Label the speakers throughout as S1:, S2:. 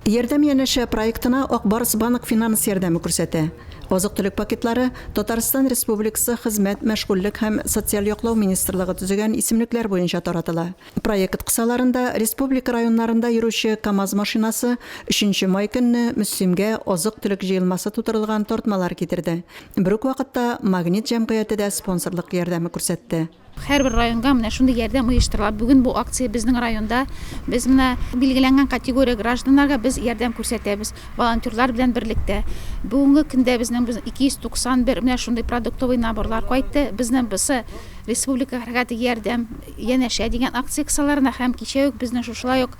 S1: Ярдәм янәшә проектына Ак Барс Банк финанс ярдәме күрсәтә. Азык-төлек пакетлары Татарстан Республикасы Хезмәт, мәшгульлек һәм социаль яклау министрлыгы төзегән исемлекләр буенча таратыла. Проект кысаларында республика районнарында йөрүче КАМАЗ машинасы өченче май көнне Мөслимгә азык-төлек җыелмасы тутырылган тартмалар китерде. Бер үк вакытта Магнит җәмгыяте дә спонсорлык ярдәме күрсәтте.
S2: Һәрбер районга менә шундый ярдәм оештырыла. Бүген бу акция безнең районда. Без менә билгеләнгән категория гражданнарга без ярдәм күрсәтәбез, волонтерлар белән берлектә. Бүгенге көндә безнең 291 менә шундый продуктовый наборлар кайтты. Безнең бусы республика хәрәкәте Ярдәм янәшә дигән акция кысаларында һәм кичә үк безнең шушылай ук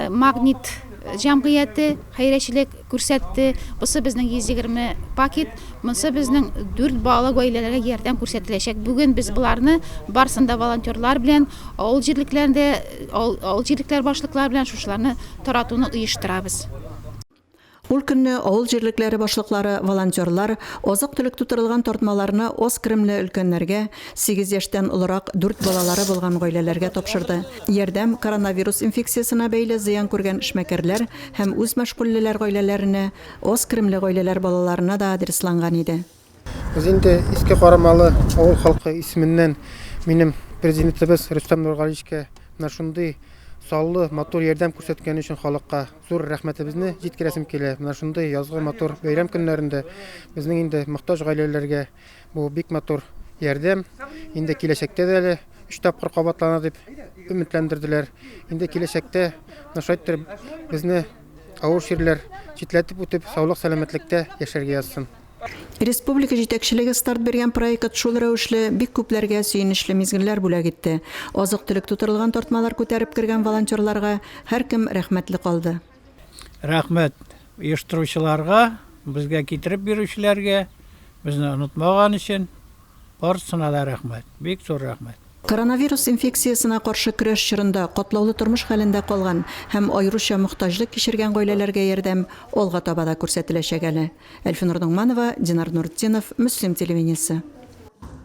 S2: Магнит җәмгыяте хәйрәчелек күрсәтте. Бусы безнең 120 пакет. Монсы безнең дүрт балалы гаиләләргә ярдәм күрсәтеләчәк. Бүген без боларны барысын да волонтерлар белән, авыл җирлекләрендә, авыл җирлекләр башлыклары белән шушыларны таратуны оештырабыз.
S1: Ул көнне авыл җирлекләре башлыклары, волонтерлар азык-төлек тутырылган тартмаларны аз керемле өлкәннәргә, сигез яшьтән олырак дүрт балалары булган гаиләләргә тапшырды. Ярдәм коронавирус инфекциясенә бәйле зыян күргән эшмәкәрләр һәм үзмәшгульлеләр гаиләләренә, Аз керемле гаиләләр балаларына да адресланган иде.
S3: Без инде Иске Карамалы авыл халкы исеменнән минем Президентыбыз Рөстәм Нургалиевичка менә шундый саллы, матур ярдәм күрсәткәне өчен халыкка зур рәхмәтебезне җиткерәсем килә. Менә шундый язгы матур бәйрәм көннәрендә безнең инде мохтаҗ гаиләләргә Бу бик матур ярдәм. Инде киләчәктә дә әле өч тапкыр кабатлана дип өметләндерделәр. Инде киләчәктә менә шулай иттереп безне авыр чирләр читләтеп үтеп, саулык-сәламәтлектә яшәргә язсын.
S1: Республика җитәкчелеге старт биргән проект шул рәвешле бик күпләргә сөенечле мизгелләр бүләк итте. Азык-төлек тутырылган тартмалар күтәреп кергән волонтерларга һәркем рәхмәтле калды.
S4: Рәхмәт оештыручыларга, безгә китереп бирүчеләргә, безне онытмаган өчен. Барысына да рәхмәт, бик зур рәхмәт.
S1: Коронавирус инфекциясенә каршы көрәш чорында катлаулы тормыш хәлендә калган һәм аеруча мохтаҗлык кичергән гаиләләргә ярдәм алга таба да күрсәтеләчәк әле. Әлфинур Ногманова, Динар Нуртдинов, Мөслим телевидениесе.